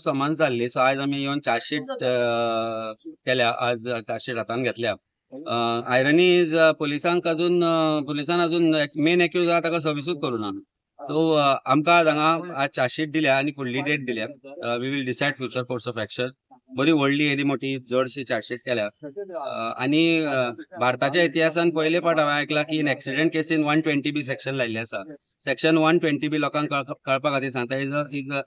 Summons जाल्ली. So आयज आमी येवन चार्जशीट केल्या. आज चार्जशीट हातान घेतल्या. आयरनी is पुलिसांक अजून पुलिसान अजून मेन एक्यूज आहा ताका सर्विसूच करूं ना. सो आमकां आज हांगा आज चार्जशीट दिल्या आनी फुडली डेट दिल्या. We will decide future course of action. बरी व्हडली, येदी मोठी जडशी चार्जशीट केल्या आनी भारताच्या इतिहासान पयले फावट हांवें आयकलां की in accident casein 120B section लायिल्लें आसा. सेक्शन 120B लोकांक कळपा खातीर सांगता, is a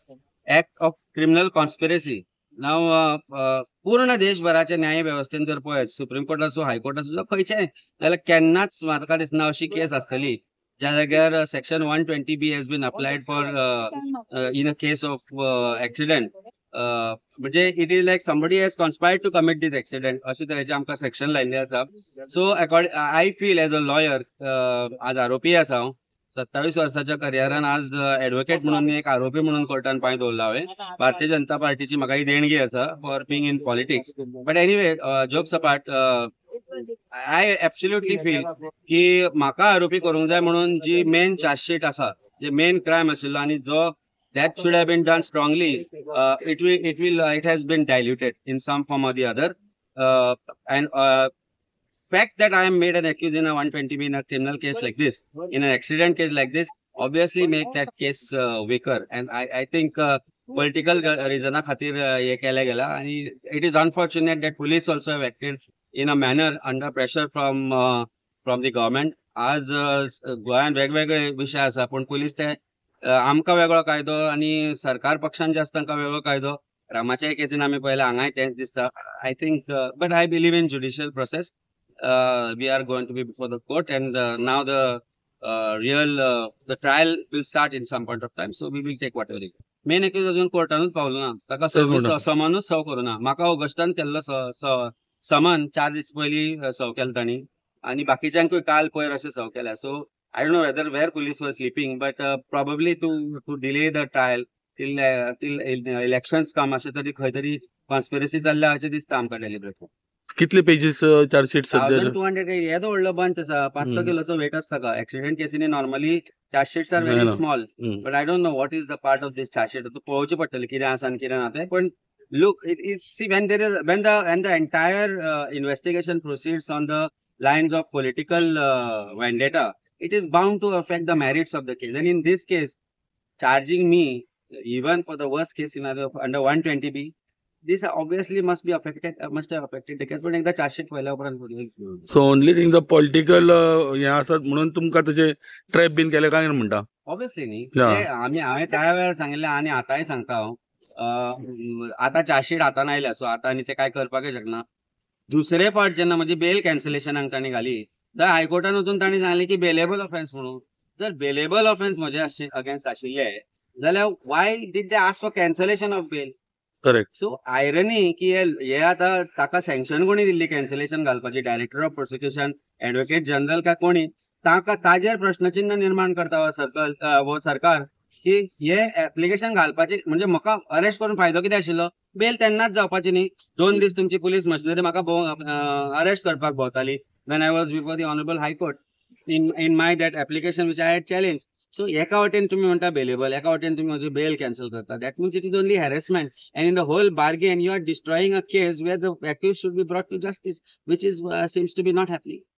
act of criminal conspiracy. Now पूर्ण देशभराच्या न्याय वेवस्थेन जर पळयत, सुप्रीम कोर्ट आसूं, हायकोर्ट आसूं, जावं खंयचेय जाल्यार, केन्नाच म्हाका दिसना अशी केस आसतली ज्या जाग्यार section 120B has been applied for in a case of accident. म्हणजे it is like somebody has conspired to commit this accident, अशे तरेचे आमकां सेक्शन लायिल्ले आसा. So I feel as a lawyer, आज आरोपी आसा हांव. 27 वर्साच्या करियरान आज एडवोकेट म्हणून एक आरोपी म्हणून कोर्टान पांय दवरला हांवें. भारतीय जनता पार्टीची म्हाका ही देणगी आसा for being in politics. But anyway, jokes apart, I absolutely feel की म्हाका आरोपी करूंक जाय म्हणून जी मेन चार्जशीट आसा, जे मेन क्रायम आशिल्लो आनी जो that should have been done strongly, it has been diluted in some form or the other. And fact that I am made an accused in a 120B in a criminal case like this, in an accident case like this, obviously make that case weaker. And I think political reason खातीर हे केलें गेला आणि it is unfortunate that police also have acted in a manner under pressure from the government. आज गोंयांत वेगवेगळे विशय आसा, पूण पुलीस ते आमकां वेगळो कायदो आनी सरकार पक्षान जे आसता तांकां वेगळो कायदो. रामाच्याय केसीन आमी पळयला, हांगाय तेंच दिसता, I think. But I believe in judicial process. We are going to be before the court and now the real the trial will start in some point of time, so we will take whatever. Main accused अजून कोर्टानूच पावलो ना. ताका सर्व service समनूच सर्व करूं ना. म्हाका Augustan केल्लो समन 4 दीस पयलीं सर्व केलो तांणी आनी बाकीच्यांकूय काल पयर अशें सर्व केल्या. So I don't know whether where police were sleeping, but probably to delay the trial till elections come, अशें तरी खंय तरी कॉन्स्पिरसी चल्ल्या अशें दिसता आमकां डेलिबरेट. कितले पेजीस चार्जशीट सध्या? 1200. येदो व्हडलो बंच आसा. 500 किलोचो वेट आसता का accident केसीनी? Normally chargesheets are very ना. Small. But I don't know what is the part of this chargesheet. तूं पळोवचें पडटलें कितें आसा आनी कितें ना तें. पण look, it is see, when there is when the when the entire investigation proceeds on the lines of political vendetta, it is bound to affect the merits of the case. And in this case, charging me even for the worst case scenario under 120B, this obviously must have affected the case. पण एकदा chargesheet पळयल्या उपरांत फुडें So only thing, the political हें आसा म्हणून तुमकां तशें ट्रॅप बीन केलें काय म्हणटा? ऑब्वियसली न्ही. Yeah. ते आमी हांवें त्या वेळार सांगिल्लें आनी आतांय सांगता हांव. आतां चार्जशीट हातान आयल्या, सो आतां आनी ते कांय करपाकय शकना. दुसरे पार्ट जेन्ना म्हजी बेल कॅन्सलेशनाक तांणी घाली, तर हायकोर्टान वचून तांणी सांगलें की बेलेबल ऑफेन्स म्हणून. जर बेलेबल ऑफेन्स म्हजे अगेन्स्ट आशिल्ले जाल्यार why did they ask for cancellation of bail? Correct. So irony की हे हे आतां ताका सँक्शन कोणी दिल्ली कॅन्सलेशन घालपाची, director of prosecution, advocate general काय कोणी ताका, ताजेर प्रश्नचिन्ह निर्माण करता हो सर्कल हो सरकार की हे एप्लिकेशन घालपाचे म्हणजे म्हाका अरेस्ट करून फायदो कितें आशिल्लो? बेल तेन्नाच जावपाची न्ही. 2 दीस तुमची पुलीस मशिनरी म्हाका अरेस्ट करपाक भोंवताली when I was before the honourable High Court in my that application which I had challenge. So एका वटेन तुमी म्हणटा बेलेबल, एका वटेन तुमी म्हजी बेल कॅन्सल करता. That means it is only harassment, and in the whole bargain you are destroying a case where the accused should be brought to justice, which is seems to be not happening.